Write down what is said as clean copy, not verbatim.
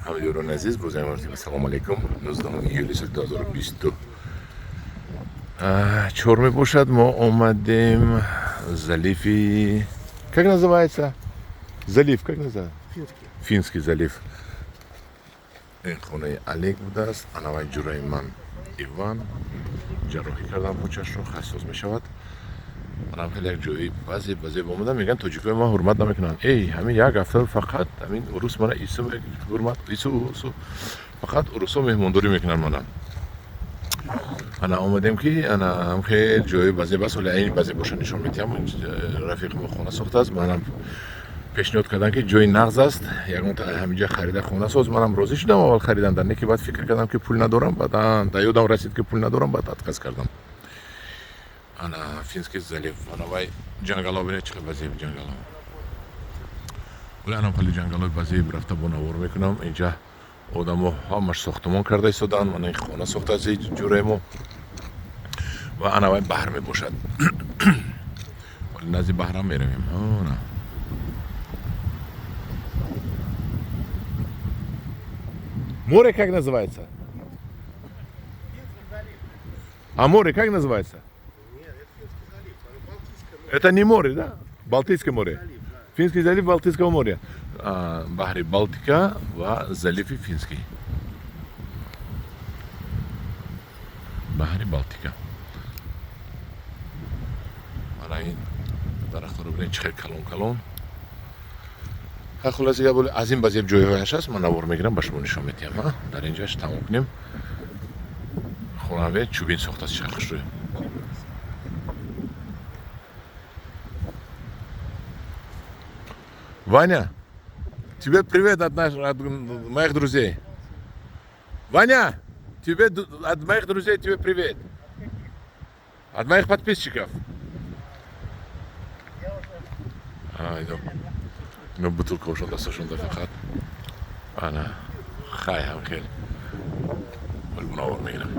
Ҳамёрони азиз, боз як маротиба салому алайкум. 19 июли соли 2024 мебошад. Мо омадем заливи, как называется? Залив, как называется? Финский. Финский залив. Ин хонаи Олег будааст. Анавай ҷураи ман Иван ҷарроҳӣ кардан пӯчашро, ҳассос мешавад. Манам хеле як ҷои баъзе баъзе омадам, мегӯянд, тоҷикои ма ҳурмат намекунанд. Эй, ҳамин як ҳафта фақат ҳамин урус мана ису ҳурмат, ису усу, фақат урусо меҳмондорӣ мекунанд мана. Ана омадем, ки ана ҳам хел ҷои баъзе бас, ҳоли айн баъзе боша нишон медиҳам. Рафиқи мо хона сохтааст, манам пешниҳод кардам, ки ҷои нағз аст, ягон ҳаминҷа харида хона соз. Манам розӣ шудам аввал харидан, дар не ки баъд фикр кардам, ки пул надорам, баъдан да ёдам расид, ки пул надорам, баъд отказ кардам. Ана Финский залив, ана вай ҷангалҳо, бинед, чӣ қадр базеб ҷангалҳо. Вале анам хеле ҷангалҳои базеб рафта бо навор мекунам. Инҷа одамо ҳамаш сохтумон карда истодаанд. Мана ин хона сохтааст ҷураи мо ва ана вай баҳр мебошад. Вале назди баҳрам меравем. Ана море как называется? Финский залив. А море как называется? Нет, это Финский залив. Оно Балтийское море. Это не море, да? Балтийское море. Залив, да. Финский залив Балтийского моря. Баҳри Балтика ва заливи Финский. Баҳри Балтика. Мана ин дарахтҳоро бинед, чӣ хел калон калон. Ха, хулоса гап, аз ин базеб ҷойҳояш аст, ман навор мегирам, ба шумо нишон медиҳам. Ҳа? Дар инҷаш тамом кунем. Хонаве чӯбин сохтааст, чӣ хушрӯй. Ваня, тебе привет от моих друзей. Ваня, тебе от моих друзей тебе привет. От моих подписчиков. Я уже А, ино, ино бутылкаошон дасташонда фақат. Ана, хай, ҳам хел. Вали бунавор мегирам.